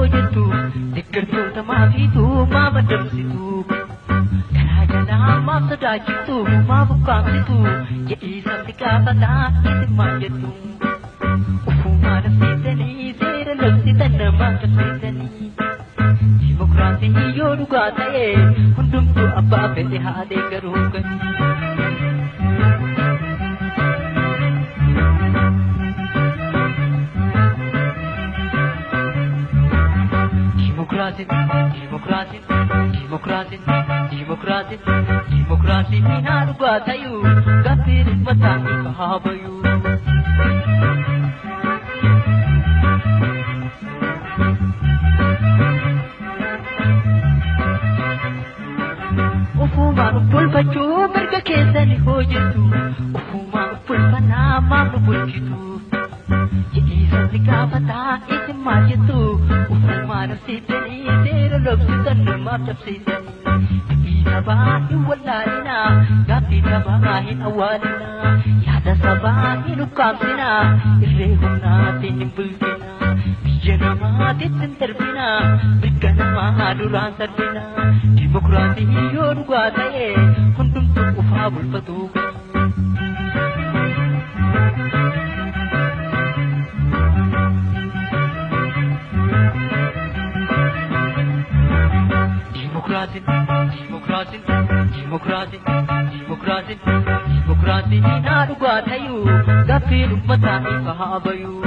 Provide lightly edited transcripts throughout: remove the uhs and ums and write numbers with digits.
hojjettu deeggartoota maafiitu maaf adamsitu karaa jalaa maaf sodaachiftu maaf ukkaamsitu jedhii sabni gaafataa isin maal jettu ufumaa labsiisanii seera labsitan namaaf cabsiisanii dimokiraasiin yoo dhugaa ta'e hundumtuu abbaa fedhe haa deeggaruu kan. Dimokiraasiin dimokiraasiin dimokiraasiin dimokiraasiin dimokiraasiin haa dhugaa ta'uu gaaffiin uummataa ifa haa bayuu. Ufumaan of bulfachuu mirga keessanii hojjetu ufumaan of bulfannaa maaf nu bulchitu. Jedhii sabni gaafataa isin maal jettu ufumaa labsiisanii seera labsisan namaaf cabsiisanii fedhii sabaa hin wallaalinaa gaaffii sabaa hin awwaalinaa yaada sabaa hin ukkaamsinaa irree humnaatiin hin bulchinaa biyya namaatitti hin darbinaa mirga namaa duraan sarbinaa dimokiraasii yoo dhugaa ta'e hundumtuu ufaa bulfatu. Dimokiraasiin dimokiraasiin dimokiraasiin dimokiraasiin dimokiraasiin haa dhugaa ta'uu gaaffiin uummataa ifa haa bayuu.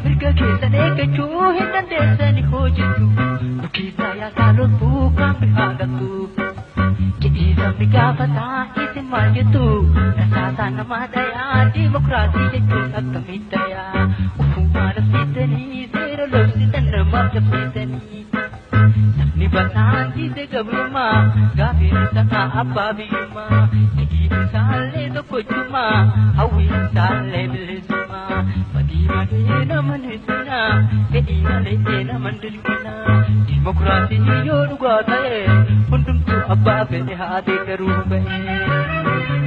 Mirga keessan eeggachuu hin dandeessani hojjetu nu keessaa yaasaa loltuu kan bihaa gattu. Jedhii sabni gaafataa isin maal jettu rasaasaa namaa dhayaa dimokiraasii jechuun akkamitti tayaa ufumaa labsiisanii seera labsisan namaaf cabsiisanii sabni bal'aan dhiise gabrummaa gaafiin isaa abbaa biyyummaa fedhiin isaallee tokkochummaa hawwiin isaallee bilisummaa badii malee nama hidhinaa fedhii malee nama dirqinaa dimokiraasiin yoo dhugaa ta'e hundumtuu abbaa fedhe haa deeggaruu ba'e.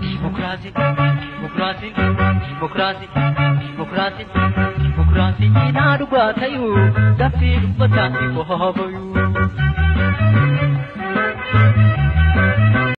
Dimokiraasiin dimokiraasiin dimokiraasiin dimokiraasiin dimokiraasiin haa dhugaa ta'uu gaaffii uummataa ifa haa bayuu.